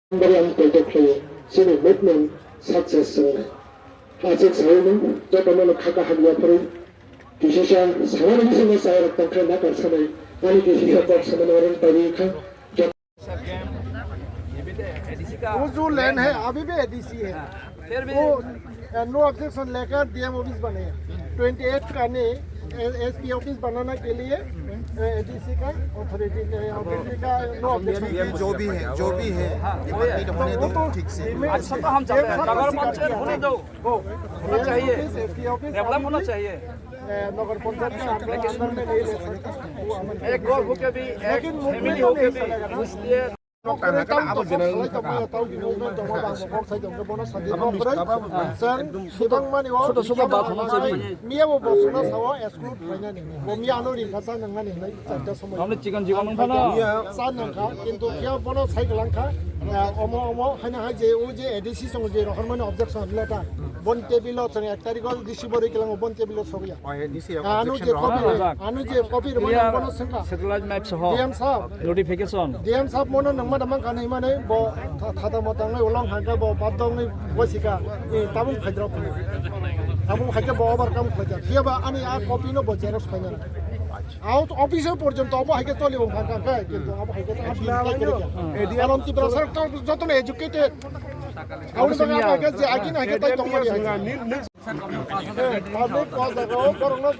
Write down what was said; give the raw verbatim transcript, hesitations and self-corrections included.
Bari ang kaitor khlaio, chini movement success wngnai. Achuk saui no, joto no khaka hamya phuru, kisisa samani bisingni chayarok tongkhe nakar sanai, ani kisisa kok samani orang tari kha. वो जो लैंड है अभी भी एडीसी है। वो no objection लेकर DM office बने हैं। ट्वेंटी एट का नहीं, एसपी ऑफिस बनाने के लिए एडीसी का अथॉरिटी, अथॉरिटी का नो ऑब्जेक्शन। ये जो भी है, जो भी है, ये परमिट होने दो ठीक से। अच्छा, तो हम चाहते हैं नगर पंचायत होने दो। होना चाहिए। डेवलप होना चाहिए। नगर पंचायत के अंदर में नहीं ले सकता। एक घर होके भी, एक फैमिली होके भी घुस लिए। Miya bo bosongno sao exclude khlainani. Bo miya ano ringkha cha nangmani hinwi charta somoi. Ano chicken chicken wngphano. Cha nangkha, kintu khe bono sai kwlangkha, omo omo haino hai je o je ADC song je rohormani objection letter. Bon table o chwng ek tarikh o DC bo rwi kwlango, bon table o sogya. Ano je copy, ano je copy rwmani bono swngkha. Satellite map soho. DM sir. Notification. DM sir mono nangma da mankha hinwi mani bo thada motang nai ulong hangkha bo badong nai bosika. Tabung khaidrop. Tabung haikhe bo overcome khlaikha. Phiya ba ani a copy no bo xerox khaina. Out office porjonto abo haikhe toli bo phangkha khe kintu abo haikhe ta. Karon Tipra sarkar jotono educated. Abo haikhe je agin haikhe tai tongmani haikhe. Public ko jaga o borokno